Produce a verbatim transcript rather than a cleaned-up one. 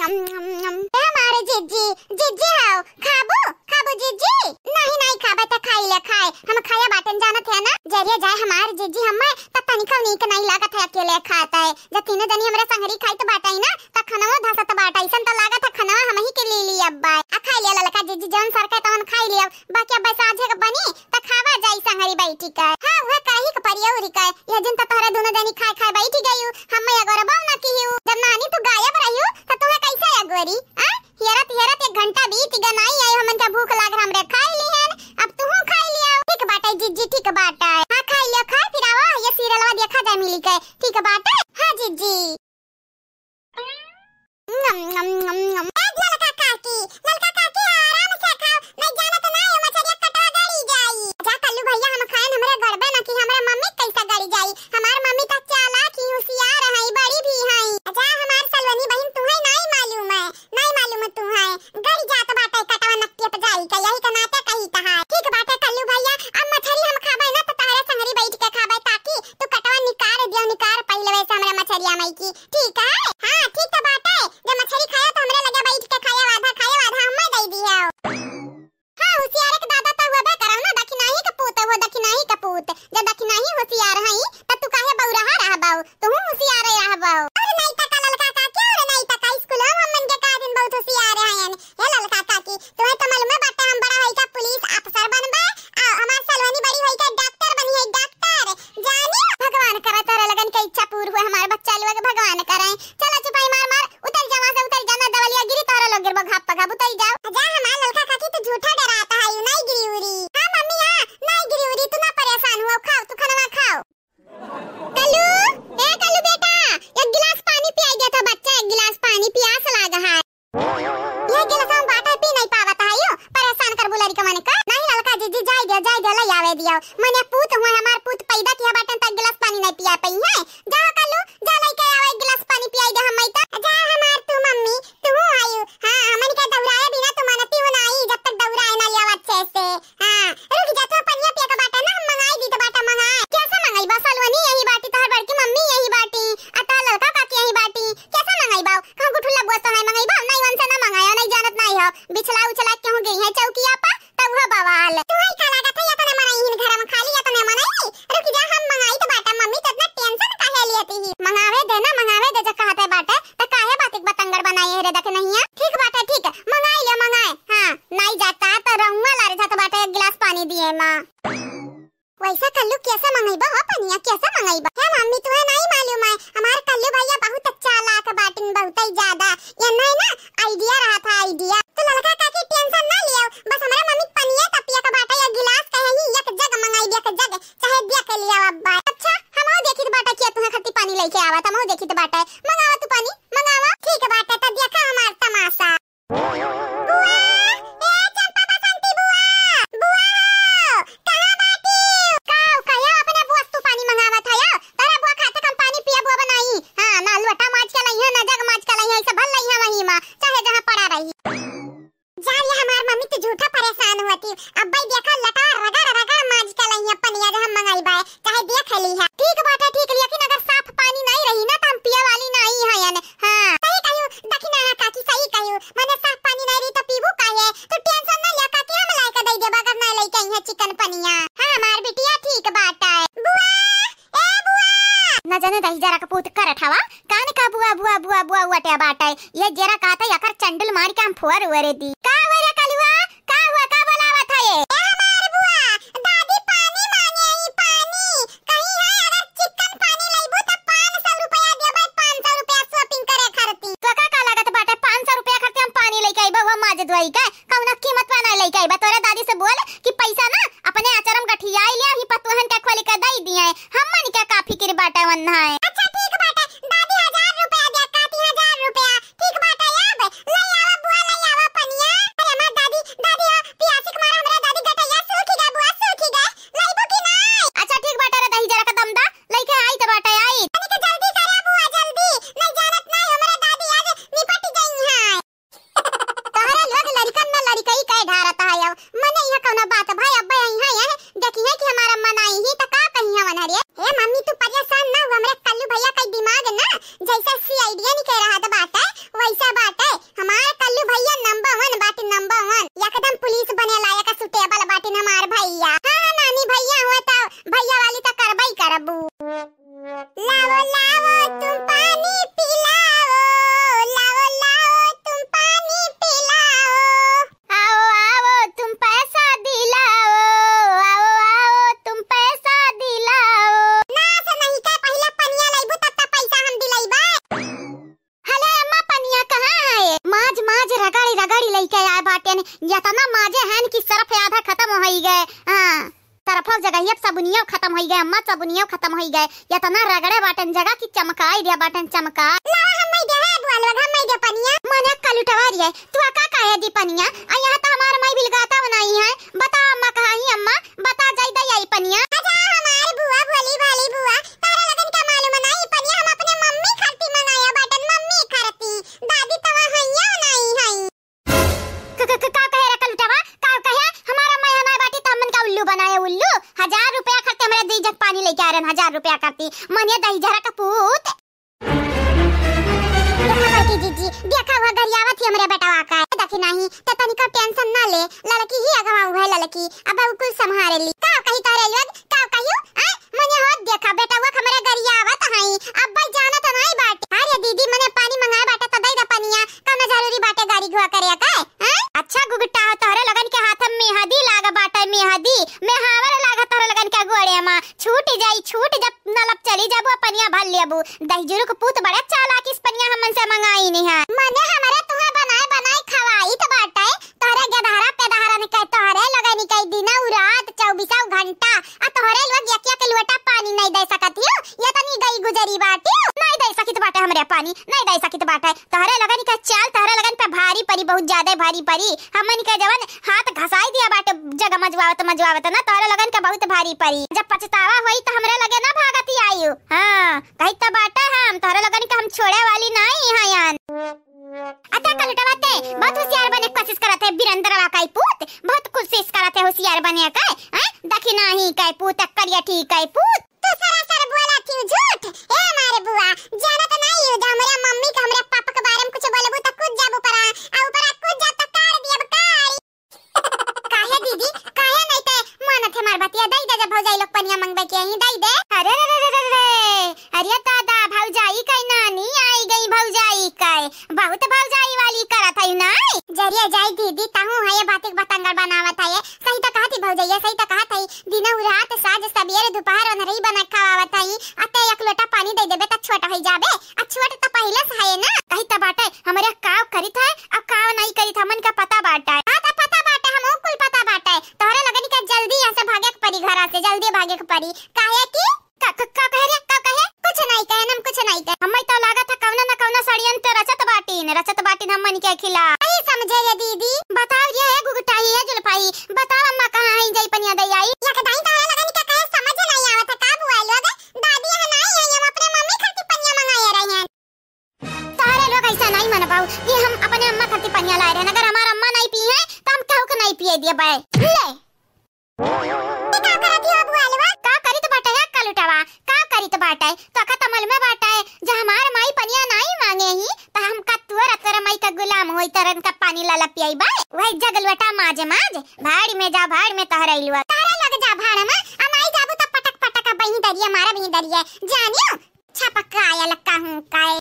नम, नम, नम। ए हमारे जिज्जी, जिज्जी हाउ, खाबू, खाबू जिज्जी? नहीं, नहीं खाबे त खाई ले खाए, हम खाया बाटन जानत है ना, जरिए जाए हमार जिज्जी हमें त तनिको नीक नहीं लागत है अकेले खात है, जब तीनों जनी हमरे संगरी खाइत बाटई ना त खनवा धसत बाटई, अइसन त लागत है खनवा हमही के ले ली अब बाय। आ खाई ले ललका जिज्जी, जौन सरके तवन खाई ले, बाकी अब साझे के बनी त खावा जाई संगरी बैठी के। हाँ, उहे कही के परियौरी के, यह जिन त तोहरे दुनो जनी खाए खाए बैठी गई हूँ, हम अगोरबौ न किहिउ। जब नानी तू गायब रहिउ, त तुहे कैसे अगोरी? आ? हेरत हेरत एक घंटा बीत गए, नाई आए, हमन के भूख लाग रहा, हमरे खाई लिहन, अब तुहू खाई लिया। ठीक बाटे जिज्जी, ठीक बाटे। हाँ, खाई लियो, खाए फिर आवा, ये सीरियलवा देखा जाए मिली के। ठीक बाटे? हाँ जिज्जी। नम, नम, नम, नम। ए, ललका काकी, ललका काकी, आराम से खाओ। नहीं जाने तो ना, ये मछरिया कटवा गड़ी जाई। जा कल्लू भैया, हम खाएन, हमरे गड़बे ना कि हमरे मम्मी कैसा गड़ी जाई। हमार मम्मी तो चालाक ही, होशियार है, बड़ी भी है। जा हमार सलवनी बहिन, तुहे नहीं मालूम है, नहीं मालूम है तुहे। गड़ी जात बाटे कटवा नक्की पे जाई के, यही के नाते कही तहार। ठीक बाटे कल्लू भैया, अब मछरी हम खाबे ना तो तहरे संगरी बैठ के खाबे, ताकि तू कटवा निकार दियो, निकार पहिले वैसे हमरे मछरिया मई की। ठीक है? हाँ, ठीक तो बाटे। जब मछरी खायो तो हमरे लगे बैठ के खायो, आधा खायो, आधा हमें दे दियो। हाँ, होशियार के दादा तो हुआ बे करम ना, दखिनाही के पूत हो, दखिनाही के पूत। जब दखिनाही होशियार हई, तब तू काहे बौराहा रहबौ? तुहू होशियार रहबौ। अरे नहीं तका ललका काकी, अरे नहीं तका स्कूल में हमन के का दिन बहुत होशियार हयन। हे ललका काकी, तुहे तो मालूम बाटे हम बड़ा होई का पुलिस अफसर बनबे, आ हमार सलवनी बड़ी होई का डॉक्टर बनी है, डॉक्टर। जानी भगवान करे तोरे लगन के इच्छा पूर हुए, हमार बच्चा लोग भगवान करे। चला चुपाई मार मार, उतर जावा से उतर जाना, दवलिया गिरी तोरे लोग गिरबो घाप पघाप, उतर जाओ। जा हमार ललका काकी, तू झूठा डराता है, यू नहीं गिरी उरी। हाँ मम्मी, हाँ, नहीं गिरी उरी, तू ना परेशान हुआ, खाओ, तू खाना खाओ। कल्लू, ए कल्लू बेटा, एक गिलास पानी पियाई दे तो बच्चा, एक गिलास पानी, पियास लाग है। ये गिलास हम बाटे पी नहीं पावत है यो, परेशान कर बुलरी के मने का। नहीं ललका जिज्जी, जाई दे, जाई दे, ले आवे दियो। मने पूत हुए हमार पूत पैदा किया बाटन त एक गिलास पानी नहीं पिया पई है। जा कल्लू, जा लेके आवे एक गिलास पानी पियाई दे हम त। जा हमार तू मम्मी, तू आयु। हाँ, हमन के दौड़ाए बिना तू मनती हो नहीं, जब तक दौड़ाए ना लियावा अच्छे से। हाँ, रुक जा, तो पनिया पिए के बाटे ना, हम मंगाई दी तो बाटे, मंगाए। कैसे मंगाई बा सलवनी यही बाटी, तोहर बड़की मम्मी यही बाटी, आ तोहर ललका काकी यही बाटी, कैसे मंगाई बा? कहूँ गुठुल्ला बुआ तो नहीं मंगाई बा, नहीं उनसे ना मंगाया, नहीं जानत नहीं हो, बिछला उछला केहू गई है चौकिया पर, तब वो बवाल। तू ही का लागत है, इतने मनई हिन घर में, खाली इतने मनई? रुक जा, हम मंगाई तो बाटे, मम्मी तो इतना टेंशन काहे लियती ही? मंगावे दे ना, मंगावे दे, जब कहते बाटे, त काहे बातिक बतंगड़ बनाए रे देखे नहिया? ठीक बाटे, ठीक, मंगाई ले, मंगाए। हाँ, नाई जाता त रहुआ लारे जात बाटे एक गिलास पानी दिए माँ। वैसा कल्लू कैसे मंगइबा हो पनिया, कैसे मंगइबा? हे मम्मी, तुहे नाई मालूम है, हमार कल्लू भैया बहुत चालाक बाटिन, बहुत ही ज्यादा। ये नहीं ना, idea रहा था, idea। तो ललका काकी टेंशन ना लियो, बस हमारे मम्मी पनिया तपिया का बाटे, एक गिलास कहे ही एक जग मंगाई, एक जग, चाहे दिया के लिया अब्बा। अच्छा, हमहू देखित बाटे कि तुहे खातिर पानी लेके आवत, हमहू देखित बाटे। मंगावा तू पानी, मंगावा। ठीक बाटे, त देखा हमार तमाशा। बुआ, ए चंपा बसंती बुआ, बुआ हो, कहाँ बाटी? का, कहिया अपने बुआ से तू पानी मंगावत है यो? तोरा बुआ खाते हम पानी पिया बुआ बनाई। हाँ, ना लोटा माज के लइहा, ना जग माज के लइहा, ऐसे भल लइहा वहीं माँ, चाहे जहाँ पड़ा रही। जा ये हमार मम्मी, तू झूठा परेशान होती। अब भाई देखा, लटा रगड़ रगड़ माज के लइहा पनिया, जो हम मंगाई बाय, चाहे देख ली है। ठीक बाटे, ठीक, लेकिन अगर साफ पानी नहीं रही ना, तो हम पिए वाली नहीं है। हाँ, सही कहियो दखिना काकी, सही कहियो। मने साफ पानी नहीं रही तो पीबू काहे? तू टेंशन ना ले काकी, हम लाए के दे देबा, अगर ना लेके आई है चिकन पनिया। हाँ, हमार बिटिया ठीक बाटे। बुआ, ए बुआ। न जाने दही जरा का पूत करत हवा, कान का बुआ, बुआ, बुआ, बुआ, उटे बाटे। ये जरा कहते, एकर चंडुल मार के हम फोर उरे दी। का हुआ रे कलुआ? का हुआ, का बोलावत है ये? ए हमार बुआ, दादी पानी मांगे ही, पानी। कहीं है अगर चिकन पानी लइबू त पाँच सौ रुपया देबे, पाँच सौ रुपया shopping करे खरती। तो का, का लागत बाटे, पाँच सौ रुपया खरती हम पानी लेके आइबा, वो माज धोई के, कौनो कीमत पे ना लेके आइबा। तोरे दादी से बोल कि पैसा ना अपने अचरम गठियाई ले, ही पतोहन के खोली के दई दिए, हमन के का फिकिर बाटे वन्हा है। अच्छा ठीक बाटे, दादी हजार रुपया दे, काकी हजार रुपया। ठीक बाटे, अब लई आवा बुआ, लई आवा पनिया। अरे हमार दादी, दादी हो, पियासी के मारे हमरे दादी गटैया सूखी गए बुआ, सूखी गए। लइबू कि नाई? अच्छा ठीक बाटे रे, दही जरा का दम दा, लइके आई तो बाटे आई। तनिक जल्दी करे बुआ, जल्दी। नहीं जानत नाई हमरे दादी आज निपट गई हैं। तोहरे लोग लड़िकन में लड़िकई काहे ढारत है? अब मने यहाँ कौनो बात भाई, अब्बे यहाँ है, देखिए कि हमारा मनाई ही तो का कही है वनहरिया। हे मम्मी तू परेशान ना हो, हमरे कल लइके आए बाटेन, यतना माजे हन कि सरफ आधा खतम होइ गए। हाँ, सरफो जगहिया सबुनियो खतम होइ गए, अम्मा सबुनियो खतम होइ गए। यतना रगड़े बाटेन जगह कि चमकाइ दिया बाटेन, चमका। लावा हम मइ दे है बुआ लोग, हम मइ दे पनिया। मने कलुटवा रे, तू का कहे दी पनिया? आ यहाँ त हमार माई बिलगाता बनाई है। बता अम्मा कहाँ ही अम्मा? बता जाई दे आई पनिया। अच्छा हमार बुआ भोली भाली बुआ, तारा लगन का मालूम नाई पनिया हम अपने मम्मी खरती मंगाया बाटेन, मम्मी खरती। दादी तवा हइया नाई हई। क-, क-, क-, का कहे रे कलुटवा? का कहे? हमार माई हनाय बाटी त हमन का उल्लू बनाए उल्लू। हजार रुपया खरती हमरे दी जग पानी लइके आ रहन, हजार रुपया खरती। मने दही जरा का पूत। देखा बड़की जीजी, देखा हुआ गरियावत ही हमरे बेटवा का। देखी नाही, ते तनिको tension ना ले, ललकी ही अगवा हुआ है ललकी, अब उ कुल संभारे ली। का कही तोहरे लोग, का कहियो, आय? मने होत देखा, बेटवा हमरे गरियावत हई, अब भाई जानत नाही बाटे। अरे दीदी, मने पानी मंगाए बाटे त दे द पनिया, कौनो जरूरी बाटे गाड़ी घोड़ा करे का, हैं? अच्छा गुगटा हो, तोहरे लोगन के हाथ में मेहदी लाग बाटे, मेहदी, मेहावर लाग तोहरे लोगन के गोड़े मा। छूट जाई, छूट जब नलब चली जाबू, पनिया भर लेबू। दहिजुरुक पूत बड़े चालाक, इस पनिया हमन से मंगाई नहीं है। मने हमरे तुहे बनाए बनाए खवाई त बाटे, तोहरे गदहरा पेदहरन के, तोहरे लोगन के दिनौ रात चौबीसौ घंटा, आ तोहरे लोग एक एक लोटा पानी नहीं दे सकत हियो, ये तनी गई गुजरी बाटी, नहीं दे सकित बाटे हमरे पानी, नहीं दे सकित बाटे। तोहरे लोगन के चाल, तोहरे लोगन पे भारी परी, बहुत ज्यादा भारी परी। हमन के जवन हाथ घसाई दिया बाटे, जग मजवावत मजवावत ना, तोहरे लोगन के बहुत भारी परी। जब पछतावा होई त हमरे लगे ना भागत आइयो। हाँ, कही त बाटे हम, तोहरे लोगन के हम छोड़े वाली नाई हयन। अते कलुटवा ते बहुत होशियार बने के कोशिश करत है, बिरंदरवा का ई पूत, बहुत कोशिश करत है होशियार बने के, हैं? देखी नाही का ई पूत, करिया ठीक का ई पूत। तू सरासर बोला थी झूठ। ए मारे बुआ, जानत नाही हो, जब हमरे मम्मी के, हमरे पापा के बारे में कुछ बोलबू त कूद जाबू ऊपरा, आ ऊपरा कूद जाब त काट दियब काड़ी। काहे दीदी, काहे नहीं ते मानत है हमार बतिया? दई दे, जब भौजाई लोग पनिया मंगबे के आई, दई दे। अरे रे रे रे रे रे, अरे दादा, भौजाई कई नानी आई गई, भौजाई कई, बहुत भौजाई वाली करत है नाई। जरिया जाई दीदी, तहूँ है ये बात एक बतंगड़ बनावत है ये। सही त कहत ही भौजैया, सही त कहत है, दिनौ रात साँझ सबेर दुपहर ओनरही बना खवावत है, अते एक लोटा पानी दे देबे त छोट होई जाबे, आ छोट त पहिले से है ना। कही त बाटे, हमरे काव करित है, अब काव नहीं करित, हमन का पता बाटे। हाँ, त पता बाटे, हमहू कुल पता बाटे। तोहरे लगन के जल्दी यहाँ से भागे के परी, घरा से जल्दी भागे के परी। काहे कि का, का, का कहे रे? का कहे? कुछ नहीं कहे, हम कुछ नहीं कहे। हमें तो लागत है कौनो न कौनो षड्यंत्र रचत बाटिन, रचत बाटिन हमन के खिलाफ। नहीं समझे ये दीदी। बताओ ये है गुगटाई, ये जुल्फाई, बताओ अम्मा कहाँ है, जाई पनिया दई आई। ये कदाई तोहरे लगन के कहे समझ नहीं आवत है का बुआ लोग? दादी यहाँ नहीं है, हम अपने मम्मी खातिर पनिया मंगाए रहे हैं। तोहरे लोग ऐसा नहीं मनबाऊ कि हम अपने अम्मा खातिर पनिया लाए रहे, अगर हमार अम्मा नहीं पी है तो हम केहू के नहीं पिए दिए बाय। ले। का करत हियो बुआ लोग? का करित बाटे है कलुटवा? का करित बाटे? तो अखा तमल में बाटे, जब हमार माई पनिया नहीं मांगे ही, तो हम का तुअर तुअर माई का गुलाम होई, तरन का पानी लाला पियाई बाय? वही जग लोटा माज माज, भाड़ में जा, भाड़ में तोहरे लोग। तोहरे लोग जा भाड़ में, आ माई जाबू तो पटक पटक बही दरिया, मारा बही दरिया, जानियो? छपकायल कहूँ काय।